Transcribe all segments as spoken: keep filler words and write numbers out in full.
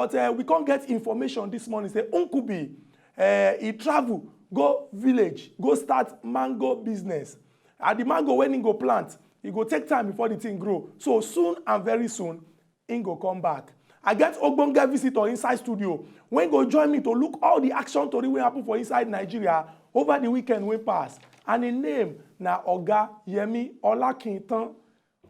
But uh, we can't get information this morning. Say Nkubi, uh, he travel, go village, go start mango business. And the mango when he go plant, he go take time before the thing grow. So soon and very soon, he go come back. I get ogbonge visitor inside studio when go join me to look all the action tori wey happen for inside Nigeria over the weekend wey pass, and im name na Oga Yemi Olakintan.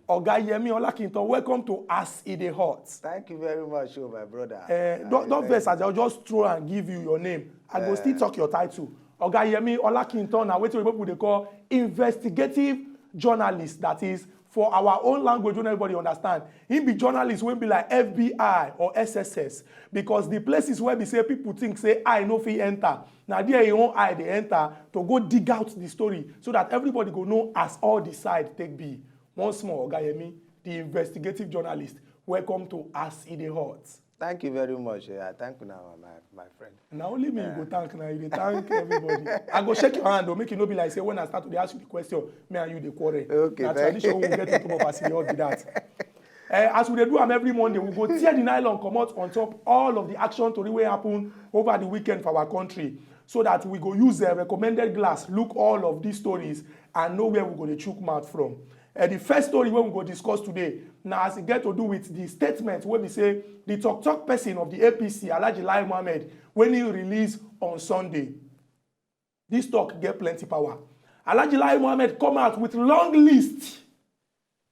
Oga Yemi Olakintan, welcome to As E Dey Hot. Thank you very much, oh my brother. Uh, don't, don't vex as I just throw and give you your name. I go still talk your title. Oga Yemi Olakintan na wetin people dey call investigative journalist, that is for our own language wey everybody understand. He be journalist wey be like F B I or S S S, because the places where be say people think say I no fit enter, na there him own eye dey enter to go dig out the story so that everybody go know as all the side take be. Once more, Oga Yemi, the investigative journalist, welcome to As E Dey Hot. Thank you very much. Yeah, thank you now, my, my friend. Na only me you go thank now, you dey thank everybody. I go shake your hand o, make e no be like say when I start to dey ask you the question, me and you dey quarrel. Okay, Na thank tradition we get on top of As E Dey Hot be that. Uh, as we dey do am every Monday, we go tear the nylon comot on top all of the action tori wey happen over the weekend for our country, so that we go use uh, recommended glass look all of these stories and know where we go dey chook mouth from. Uh, the first story wey we go discuss today na as e get to do with the statement wey be say the talk talk person of the A P C, Alhaji Lai Mohammed, when he release on Sunday. This talk get plenty power. Alhaji Lai Mohammed come out with long list,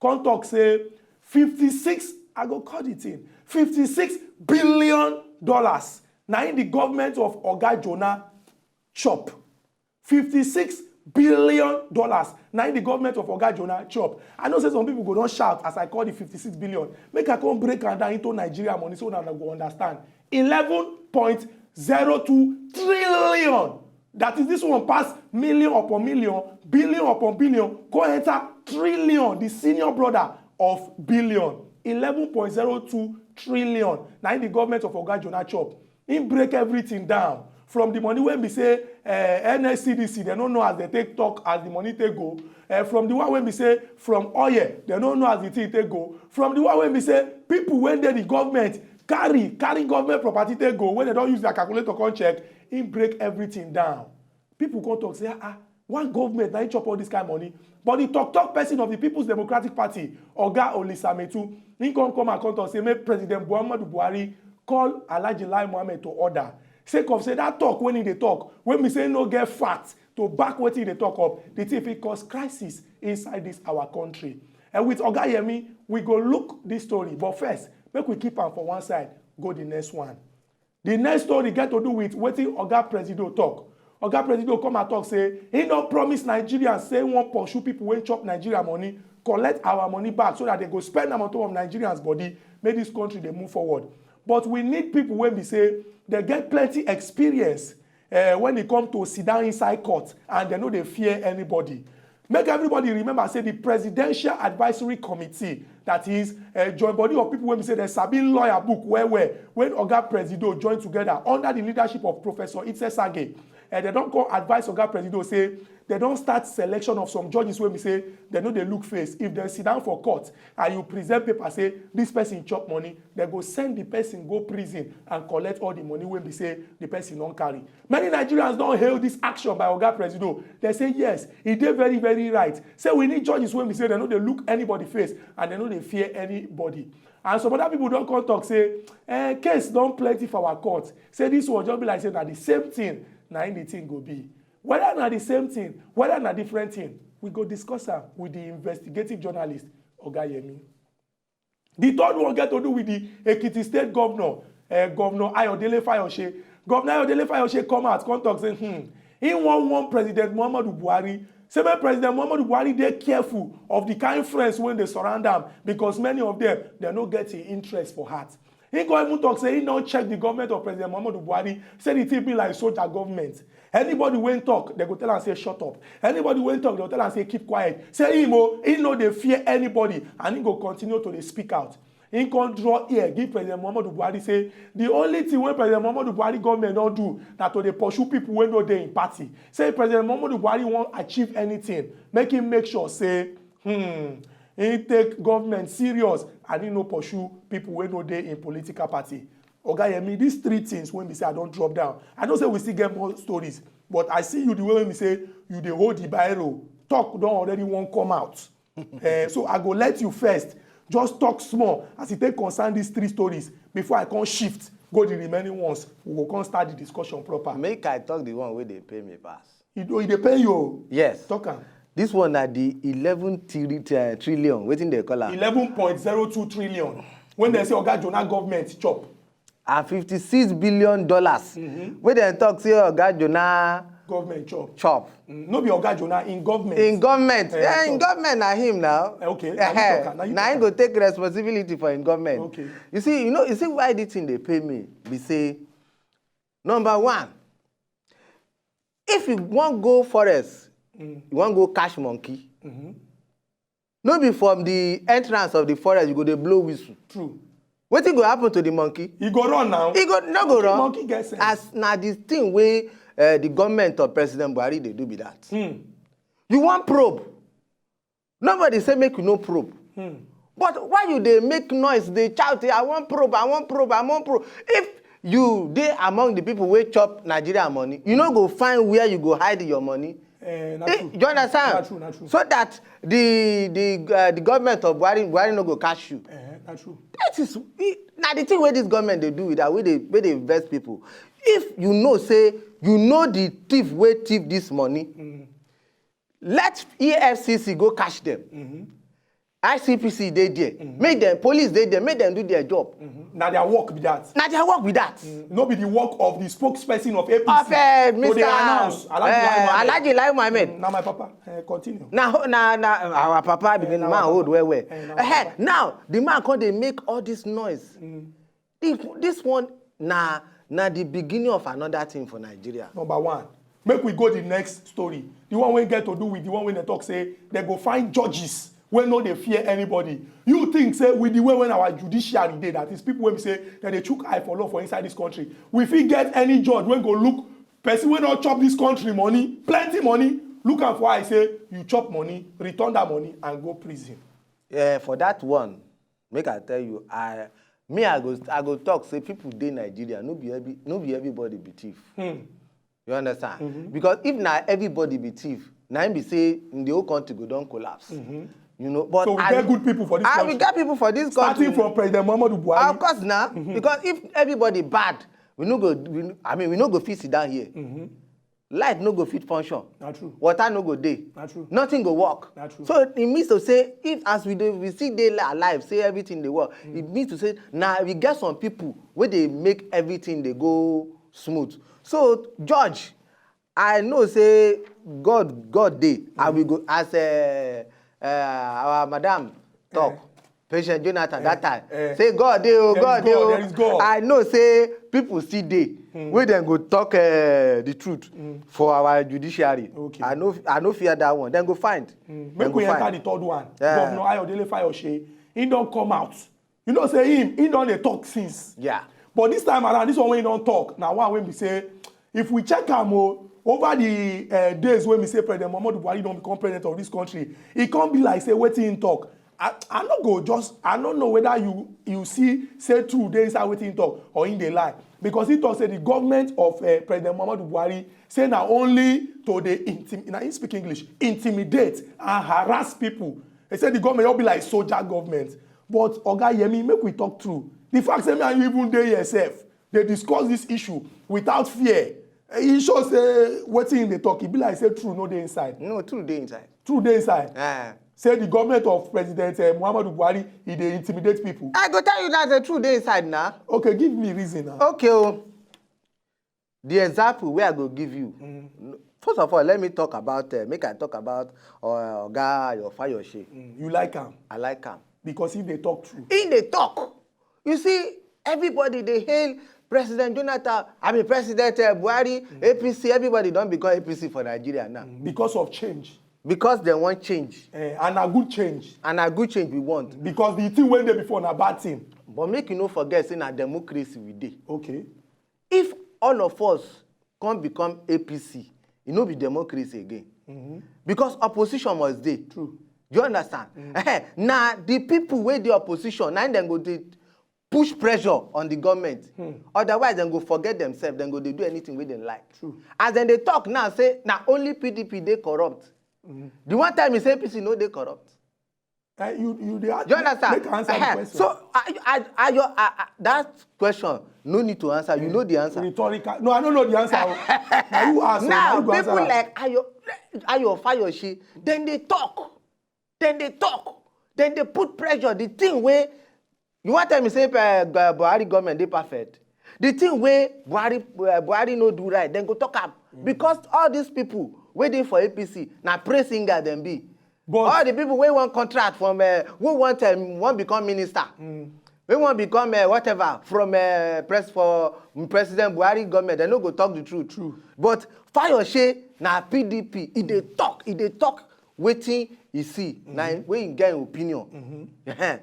come talk say fifty-six, I go call the thing, fifty-six billion dollars na in the government of Oga Jonah chop. Fifty-six billion dollars na in the government of Oga Jonah chop. I know say some people go don shout as I call the fifty-six billion. Make I come break am down into Nigeria money so una go understand. Eleven point zero two trillion. That is, this one pass million upon million, billion upon billion, go enter trillion, the senior brother of billion. Eleven point zero two trillion na in the government of Oga Jonah chop. He break everything down. From the money wey be say uh, N S C D C, they no know as they take talk as the money take go. Uh, from the one wey be say from oil, they no know as the thing take go. From the one wey be say people wey dey the government carry carry government property take go, when they don use their calculator come check, he break everything down. People come talk say, ah, ah, one government na im chop all this kind money. But the talk talk person of the People's Democratic Party, Oga Olisa Metu, he come come and come talk say make President Muhammadu Buhari call Alhaji Lai Mohammed to order. Sake of say that talk when he dey talk, when we say no get fact to back wetin he dey talk up, the thing fit cause crisis inside this our country. And with Oga Yemi, we go look this story. But first, make we keep am for one side, go the next one. The next story get to do with wetin Oga Presido talk. Oga Presido come and talk say he don promise Nigerians say he wan pursue people wey chop Nigeria money, collect our money back so that they go spend am on top of Nigerians body, make this country dey move forward. But we need people wey be say they get plenty experience uh, when e come to sit down inside court and they no dey fear anybody. Make everybody remember say the Presidential Advisory Committee, that is uh, join body of people wey be say they sabi lawyer book well well, when Oga Presido join together under the leadership of Professor Itse Sage, uh, they don come advise Oga Presido say they don start selection of some judges wey be say they no dey look face. If they sit down for court and you present paper say this person chop money, they go send the person go prison and collect all the money wey be say the person don carry. Many Nigerians don hail this action by Oga Presido. They say yes, e dey very very right. Say we need judges wey be say they no dey look anybody face and they no dey fear anybody. And some other people don come talk say eh, case don plenty for our court. Say this one just be like say na the same thing na im the thing go be. Whether na the same thing, whether na different thing, we go discuss am with the investigative journalist, Oga Yemi. The third one get to do with the Ekiti State governor, uh, Governor Ayodele Fayose. Governor Ayodele Fayose come out, come talk say, hmm, he wan warn President Muhammadu Buhari. Say make President Muhammadu Buhari dey careful of the kind friends wey dey surround am, because many of them, they no get him interest for heart. He go even talk say he don check the government of President Muhammadu Buhari, say the thing be like soldier government. Anybody wey talk, they go tell am say shut up. Anybody wey talk, they go tell am say keep quiet. Say him o, he no dey fear anybody, and he go continue to dey speak out. He come draw ear give President Muhammadu Buhari say the only thing wey President Muhammadu Buhari government don do na to dey pursue people wey no dey in party. Say President Muhammadu Buhari wan achieve anything, make him make sure say hmm, he take government serious and he no pursue people wey no dey in political party. Oga Yemi, these three things wey be say I don drop down. I know say we still get more stories, but I see you the way wey be say you dey hold the biro. Talk don already wan come out. Eh, so I go let you first. Just talk small as e take concern these three stories before I come shift go the remaining ones. We go come start the discussion proper. Make I talk the one wey dey pain me pass. E do, e dey pain you o. Yes. Talk am. This one na the eleven tri-, uh, trillion, wetin they call am? Eleven point zero two trillion. When they say Oga Jonah government chop. And fifty-six billion dollars. Mm-hmm. Wey dem talk say Oga Jonah government chop. Chop. Mm, no be Oga Jonah, in government. In government. Eh, yeah, in chop. Government na him now. Eh, okay. Na you talk am, na you talk am. Na him go take responsibility for in government. Okay. You see, you know, you see why this thing dey pain me? Be say, number one, if you wan go forest, mm, you wan go catch monkey, mm-hmm, no be from the entrance of the forest you go dey blow whistle. True. Wetin go happen to the monkey? E go run now. E go, no go run. Monkey get sense. As na the thing wey, uh, the government of President Buhari dey do be that. Hmm. You wan probe? Nobody say make you no probe. Hmm. But why you dey make noise, dey shout, "I wan probe, I wan probe, I wan probe"? If you dey among the people wey chop Nigeria money, you no go find where you go hide your money. Eh, na true. You understand? Na true, na true. So that the, the, uh, the government of Buhari, Buhari no go catch you. Eh, na true. That is, e, na the thing wey this government dey do with that, wey dey, wey dey vex people. If you know say you know the thief wey thief this money, mm, let E F C C go catch them. Mm-hmm. I C P C dey there. Mm-hmm. Make them, police dey there. Make them do their job. Mm-hmm. Na their work be that. Na their work be that. Mm. No be the work of the spokesperson of A P C. Of, uh, to dey Mister announce. Alhaji, uh, Lai Mohammed. Alhaji Lai Mohammed. Mm, na my papa. Uh, continue. Na, na, na our papa be, eh, the man old well well. Eh, na my papa. Now, the man come dey make all this noise. Mm. This, this one na, na the beginning of another thing for Nigeria. Number one. Make we go the next story. The one wey get to do with the one wey dem talk say dem go find judges wey no dey fear anybody. You think say with the way when our judiciary dey, that is people wey be say dem dey chook eye for law for inside this country, we fit get any judge wey go look person wey don chop this country money, plenty money, look am for eye say you chop money, return that money and go prison? Yeah, for that one, make I tell you, I, me, I go, I go talk say people dey Nigeria, no be every, no be everybody be thief. Hmm. You understand? Mm-hmm. Because if na everybody be thief, na im be say in the whole country go don collapse. Mm-hmm. You know, but so we get good people for this country. We get people for this country. Starting from President Muhammadu Buhari. Of course na, mm-hmm, because if everybody bad, we no go, we, I mean, we no go fit sit down here. Mm-hmm. Light no go fit function. Na true. Water no go dey. Na true. Nothing go work. Na true. So it means to say, if as we dey, we still dey li-, alive, say everything dey work, mm, it means to say na we get some people wey dey make everything dey go smooth. So, George, I know say God, God dey, and, mm, we go, as, uh, uh, our madam talk, eh, Patient Jonathan, eh, that time, eh, say, "God dey o, there is God dey God, o." There is God. I know say people still dey, hmm, wey dem go talk, eh, the truth, hmm, for our judiciary. Okay. I no, I no fear that one. Dem go find. Hmm. Dem go find. Make we enter the third one. Yeah. Governor Ayodele Fayose, he don come out. You know say him, he don dey talk since. Yeah. But this time around, this one wey he don talk, na one wey be say, if we check am o, over the, eh, days wey be say President Muhammadu Buhari don become president of this country, e come be like say wetin he talk, I, I no go just, I no know whether you, you see say true dey inside wetin he talk or he dey lie. Because he talk say the government of, eh, President Muhammadu Buhari say na only to dey intim-, na him speak English, intimidate and harass people. He say the government just be like soldier government. But Oga Yemi, make we talk true. The fact say me and you even dey here sef, dey discuss this issue without fear, e show say wetin he dey talk, e be like say true no dey inside. No, true dey inside. True dey inside. Eh. Say the government of President, eh, Muhammadu Buhari, e dey intimidate people. I go tell you that the true dey inside na. Okay, give me reason na. Okay o. The example wey I go give you. Mm. First of all, let me talk about, uh, make I talk about, uh, Oga Ayo Fayose. Mm. You like am? I like am. Because he dey talk true. He dey talk. You see, everybody dey hail President Jonathan, I mean, President, uh, Buhari, mm, A P C, everybody don become A P C for Nigeria now. Mm. Because of change. Because dem wan change. Eh, and na good change. And na good change we want. Because the thing wey dey before na bad thing. But make you no forget say na democracy we dey. Okay. If all of us come become A P C, e no be democracy again. Mm-hmm. Because opposition must dey. True. Do you understand? Mm. Ehen, na the people wey dey opposition, na dem go dey push pressure on the government. Otherwise, dem go forget themselves, dem go dey do anything wey dem like. As dem dey talk now, say na only P D P dey corrupt. The one time you say A P C no dey corrupt. Eh, you you dey ask You understand? Make I answer the Ehen. question. So, are, you- are, are your, uh, uh, that question, no need to answer. You know the answer. Rhetorical. No, I don't know the answer. Oh. Now you ask. So Now, you go people answer. Like Ayo, Ayo Fayoshe, then they talk. Then they talk. Then they put pressure. The thing where you want tell me say uh, Buhari government dey perfect. The thing where Buhari uh, Buhari no do right, then go talk am. Because all these people waiting for A P C, na praise singer dem be. But All the people wey wan contract from uh, who want um, wan become minister, wey wan become uh, whatever from uh, press for um, President Buhari government, dem no go talk the truth. True. But Fayoshe na P D P, e dey talk, e dey talk wetin e see, na him- wey him get him opinion. Ehen.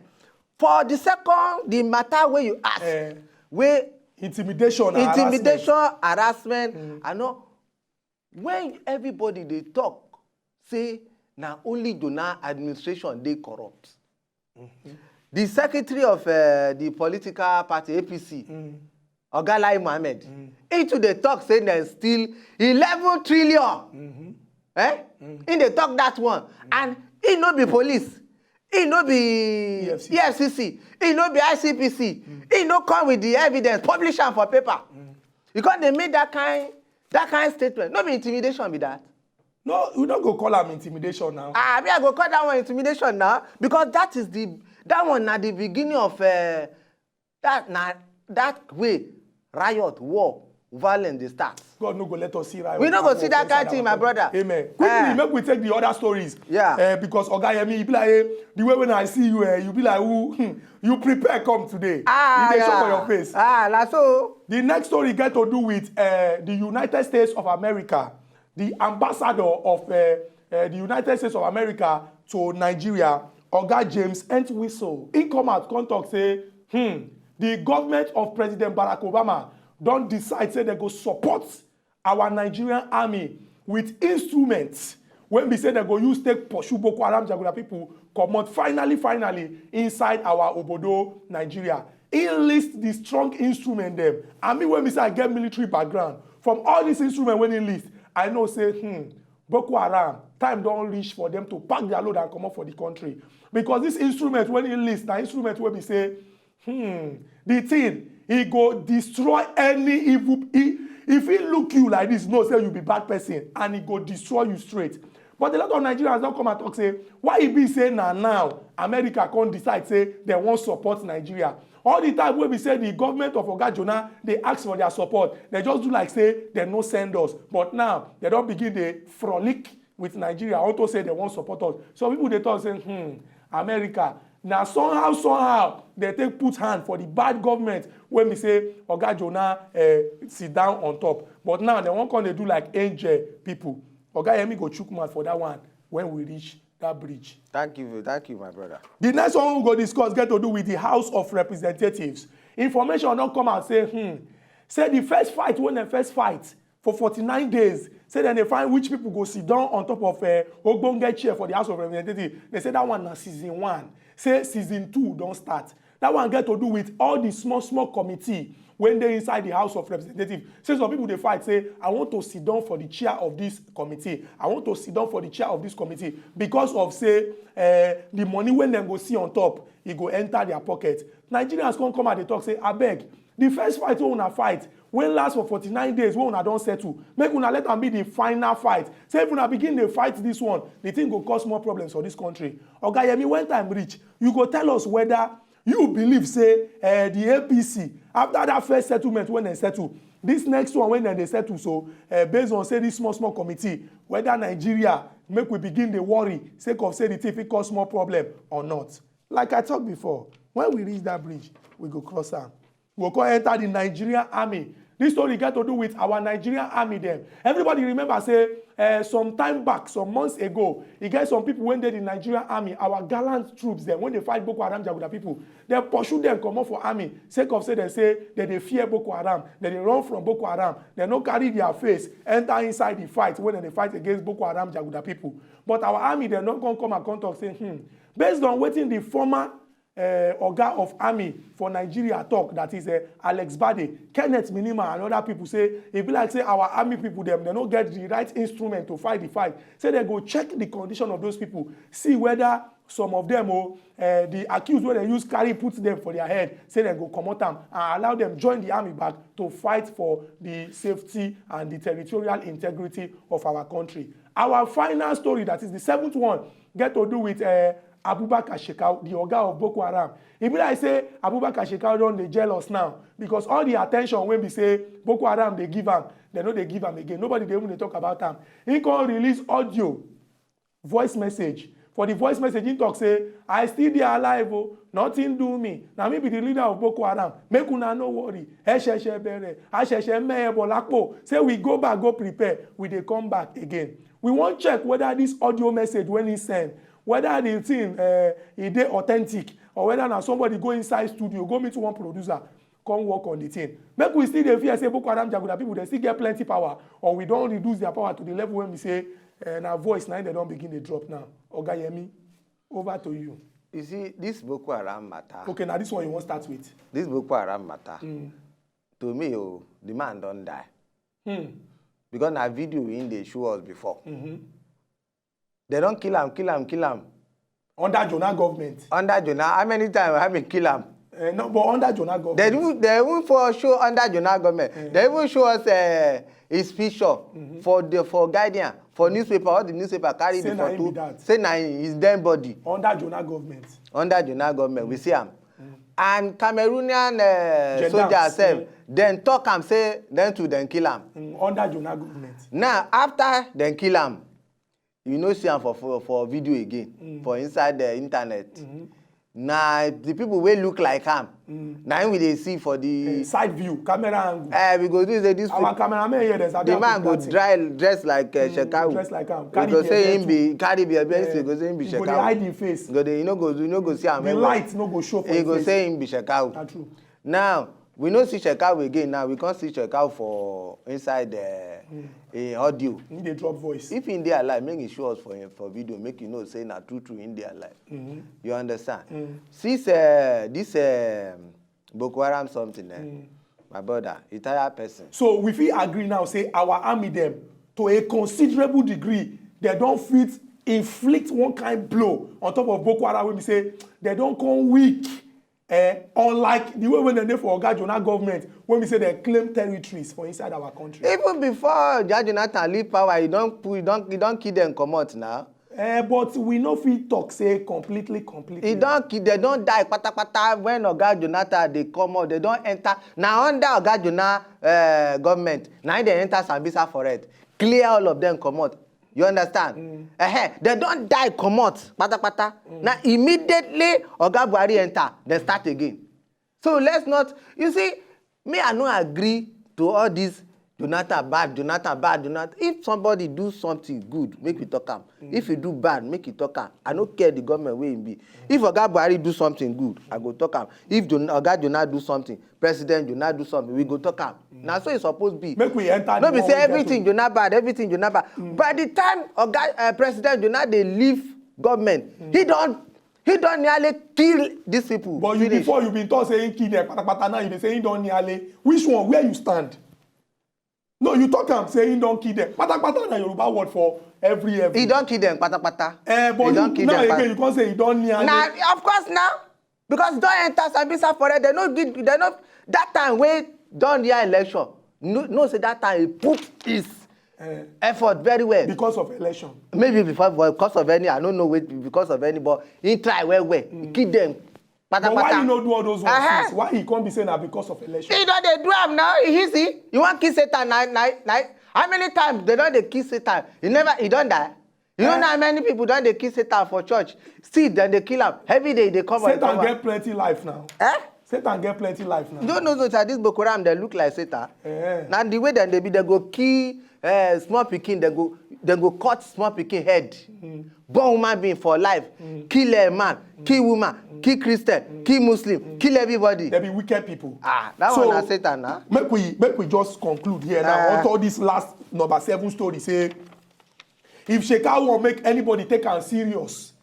For the second, the matter wey you ask, Eh. wey Intimidation. And intimidation, Harassment. Harassment, I know when everybody dey talk say na only Jonah administration dey corrupt. The secretary of uh, the political party A P C, Oga Lai Mohammed, he too dey talk say dem steal eleven trillion. Eh? He dey talk that one, and he no be police, he no be E F C C. E F C C, he no be I C P C, he no come with the evidence, publish am for paper. You come dey make that kind that kind statement. No be intimidation be that. No, we no go call am intimidation now. Ah, me I go call that one intimidation now, because that is the that one na the beginning of uh, that na that way riot, war, violence dey start. God no go let us see right. We no go see that kind thing, my brother. Amen. Quickly, Eh. Make we take the other stories. Yeah. Eh, because Oga Yemi, you be like, eh, the way when I see you, eh, you be like, who? Hmm, you prepare come today. Ah, E dey show yeah. For your face. Ah, na so. The next story get to do with uh, the United States of America. The ambassador of uh, uh, the United States of America to Nigeria, Oga James Entwistle, he come out come talk say, hmm, the government of President Barack Obama don decide say they go support our Nigerian army with instruments wey be say they go use take pursue Boko Haram jaguda people comot finally, finally inside our obodo Nigeria. He list the strong instrument dem. And me wey be say I get military background, from all these instruments wey he list, I know say, hmm, Boko Haram, time don reach for them to pack their load and comot for the country. Because this instrument wey he list na instrument wey be say, hmm, the thing, e go destroy any evil. E, if he look you like this, know say you be bad person, and e go destroy you straight. But a lot of Nigerians don come and talk say, why e be say na now America come decide say they wan support Nigeria? All the time wey be say the government of Oga Jonah dey ask for their support, they just do like say they no send us. But now they don begin dey frolic with Nigeria, unto say they wan support us. Some people dey talk say, hmm, America, na somehow, somehow they take put hand for the bad government wey be say Oga Jonah uh, sit down on top. But now they wan come dey do like angel people. Oga Yemi go chook mouth for that one when we reach that bridge. Thank you, thank you, my brother. The next one we go discuss get to do with the House of Representatives. Information don come out say, hmm, say the first fight, when the first fight for forty-nine days, say dem dey find which people go sit down on top of uh, ogbonge chair for the House of Representatives. They say that one na season one. Say season two don start. That one get to do with all the small, small committee wey dey inside the House of Representatives. Say some people dey fight say, I want to sit down for the chair of this committee. I want to sit down for the chair of this committee because of say uh, the money wey dem go see on top, e go enter their pocket. Nigerians come come out dey talk say, abeg, the first fight wey una fight, wey last for forty-nine days, wey una don settle, make una let am be the final fight. Say if una begin dey fight this one, the thing go cause more problems for this country. Oga Yemi, when time reach, you go tell us whether you believe say uh, the A P C, after that first settlement wey dem settle, this next one wey dem dey settle so, uh, based on say this small, small committee, whether Nigeria make we begin dey worry sake of say the thing fit cause more problem or not. Like I talk before, when we reach that bridge, we go cross am. We go come enter the Nigerian army. This story get to do with our Nigerian army dem. Everybody remember say uh, some time back, some months ago, e get some people wey dey the Nigerian army, our gallant troops dem, wey dey fight Boko Haram jaguda people, dem pursue dem comot for army sake of say dem say dem dey fear Boko Haram, dem dey run from Boko Haram, dem no carry their face enter inside the fight wey dem dey fight against Boko Haram jaguda people. But our army dem don come come and come talk say, hmm, based on wetin the former uh, oga of army for Nigeria talk, that is uh, Alex Bade, Kenneth Minima and other people say e be like say our army people dem dem no get the right instrument to fight the fight. Say dem go check the condition of those people, see whether some of them o uh, the accused wey dem use carry put them for their head, say dem go comot am and allow them join the army back to fight for the safety and the territorial integrity of our country. Our final story, that is the seventh one, get to do with uh, Abubakar Shekau, the oga of Boko Haram. E be like say Abubakar Shekau don dey jealous now because all the attention wey be say Boko Haram dey give am, dem no dey give am again. Nobody dey even dey talk about am. He come release audio, voice message. For the voice message, he talk say, "I still dey alive o, nothing do me. Na me be the leader of Boko Haram. Make una no worry. Esheshe bere, asheshe meye bolapo. Say we go back, go prepare. We dey come back again." We wan check whether this audio message wey he send, whether the thing uh, e dey authentic, or whether na somebody go inside studio, go meet one producer, come work on the thing. Make we still dey fear say Boko Haram jaguda people dey still get plenty power, or we don reduce their power to the level wey be say uh, na voice na im dem don begin dey drop now. Oga Yemi, over to you. You see, this Boko Haram matter. Okay, now this one you wan start with. This Boko Haram matter. Mm. To me, oh, the man don die. Hmm. Because na video in dey show us before. Mm-hmm. They don kill am, kill am, kill am. Under Jonah government. Under Jonah, how many times have been kill am? Uh, no, but under Jonah government. They even, they even for show under Jonah government. Uh, they even show us uh, his picture mm-hmm. for the for Guardian, for newspaper, all the newspaper carry say the photo. Say na his dead body. Under Jonah government. Under Jonah government, mm-hmm. we see am. Mm-hmm. And Cameroonian uh, soldiers sef, mm-hmm. dem talk am say dem too dem kill am. Mm-hmm. Under Jonah government. Now after dem kill am, you no see am for for, for video again mm. for inside the internet. Mm-hmm. Na the people wey look like am mm. na im we dey see for the uh, side view, camera angle. Uh, we go do say this our cameraman here dey sabi the man go dry dress like uh, mm, shekau. Dress like am. He go say him be carry be a best. He go say him be shekau. He go dey hide him face. Go dey, you no go, you no go see am. The light no go show for him face. He go say him be shekau. Na true. Now we no see shekau again. Now we come see shekau for inside the mm. uh, audio. He dey drop voice. If he dey alive, make he show us for him for video, make you know say na true true he dey alive. Mm-hmm. You understand? Mm. Since uh, this uh, Boko Haram something, eh, mm. my brother, he tire person. So we fit agree now say our army dem, to a considerable degree, they don fit inflict one kind blow on top of Boko Haram wey be say they don come weak. Eh, unlike the way when they dey for Oga Jonah government, when we say they claim territories for inside our country. Even before Oga Jonathan leave power, he don put, he don, he don kill them comot now. Eh, but we no fit talk say completely, completely. He don kill, they don die patapata when Oga Jonathan dey comot. They don enter. Na under Oga Jonah uh, government, na they enter Sambisa forest, clear all of them comot. You understand? Mm. Uh-huh. They don die comot patapata. Mm. Now immediately Oga Buhari enter, they start again. So let's not, you see, me I no agree to all this Jonathan bad, Jonathan bad, Jonathan. If somebody do something good, make we talk am. Mm. If you do bad, make you talk am. I no care the government wey e be. Mm. If Oga Buhari do something good, I go talk am. If Jon Oga Jonah do something, President Jonah do something, we go talk am. Mm. Na so e suppose be. Make we enter. No be say everything Jonah bad, everything Jonah bad. Mm. By the time Oga uh, President Jonah dey leave government, mm. he don he don nearly kill these people. But you finish. Before you bin talk say he kill them patapata, now you dey say he don nearly. Which one? Where you stand? No, you talk am say he don kill them patapata, na Yoruba word for every every. He don kill them patapata. Eh, but he you, don kill now them again pat- you come say he don nearly. Na of course now, because don enter Sambisa forest, they no give, they no that time wey don near election. No, no say that time he put his eh. effort very well. Because of election. Maybe before, because of any, I don't know wait, because of any, but he try well well. Mm. He kill them. But why you no do all those ones uh-huh. since? Why he come be say na because of election? He don dey do am now. He easy. You wan kill Satan na na na. How many times they don dey kill Satan? He never, he don die. You eh? Know how many people don dey kill Satan for church? Still dem dey kill am every day. They come. Satan get plenty life now. Eh? Satan get plenty life now. You don't know that this Boko Haram they look like Satan. Eh. Now the way that they be, they go kill uh, small pikin, they go they go cut small pikin head. Mm. Born human being for life, mm. kill a man, mm. kill woman, mm. kill Christian, mm. kill Muslim, mm. kill everybody. They be wicked people. Ah, that so, one na Satan na. Make we make we just conclude here now. Uh, unto this last number seven story say, if Shekau wan make anybody take am serious,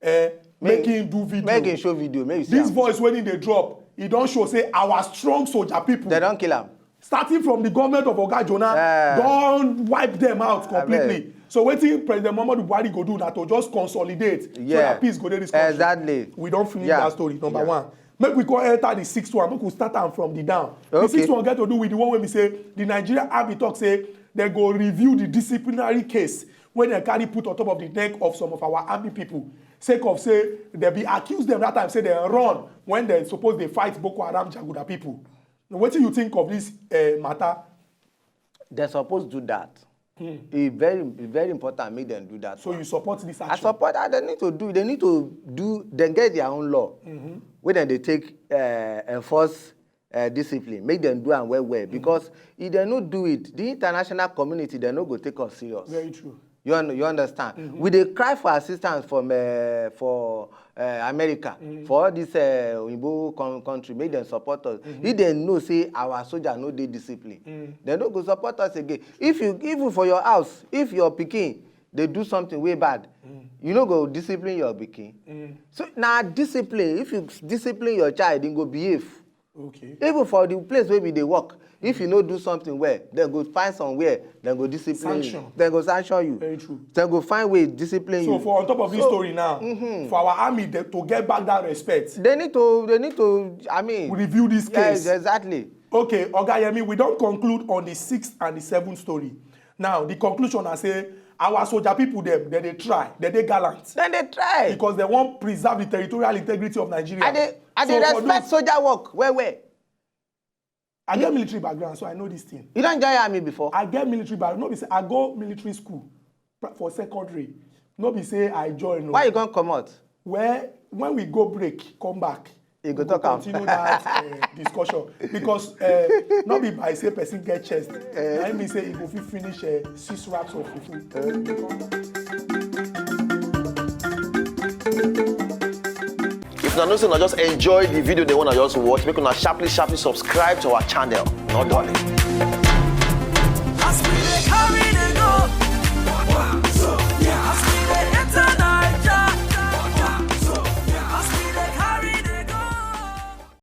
Eh, make him do video. Make him show video. Make you see This am. Voice, when he dey drop, e don show say our strong soldier people, They don kill am. starting from the government of Oga Jonah, Eh. don wipe them out completely. Abeg. So wetin President Muhammadu Buhari go do na to just consolidate so Yeah. that peace go dey this country. Exactly. We don finish Yeah. That story, number Yeah. one. Make we come enter the sixth one. Make we start am from the down. The Okay. Sixth one get to do with the one wey be say the Nigerian army talk say they go review the disciplinary case wey they carry put on top of the neck of some of our army people. Sake of say they be accuse them that time say they run when they suppose they fight Boko Haram Jaguda people. Now, wetin you think of this uh, matter? They suppose do that. E very e very important make dem do that. So one. You support this I action? Support that. They need to do. They need to do. Then get their own law. Wey dem dey take uh, enforce uh, discipline. Make dem do am well well because if dem no do it, the international community dem no go take us serious. Very true. You un you understand? We dey cry for assistance from uh, for uh, America for all this uh, oyinbo con country make dem support us. If dem know say our soldier no dey discipline, dem no go support us again. If you even for your house, if your pikin dey do something wey bad, you no go discipline your pikin. So na discipline. If you discipline your child, he go behave. Okay. Even for the place wey we dey work, if you no do something well, dem go find somewhere, dem go discipline Sanction. You. Dem go sanction you. Very true. Dem go find way discipline So you. For on top of this So- story now, for our army they, to get back that respect, They need to. They need to. I mean. we review this case. Yes, exactly. Okay, Oga Yemi, we don conclude on the sixth and the seventh story. Now, the conclusion na say our soldier people dem, they dey try, they dey gallant Then they try. Because they wan preserve the territorial integrity of Nigeria. I dey. I dey So for respect those- soldier work well well. I get military background, so I know this thing. You don join army before? I get military background. No be say I go military school pra- for secondary. No be say I join. No. Why you come comot? Well, when we go break, come back. You go we talk am. Continue that uh, discussion because uh, no be by say person get chest. Na him mean say e go fit finish uh, six wraps of fufu. If una know say una just enjoy the video they wanna just watch, make una sharply sharply subscribe to our channel. No darling.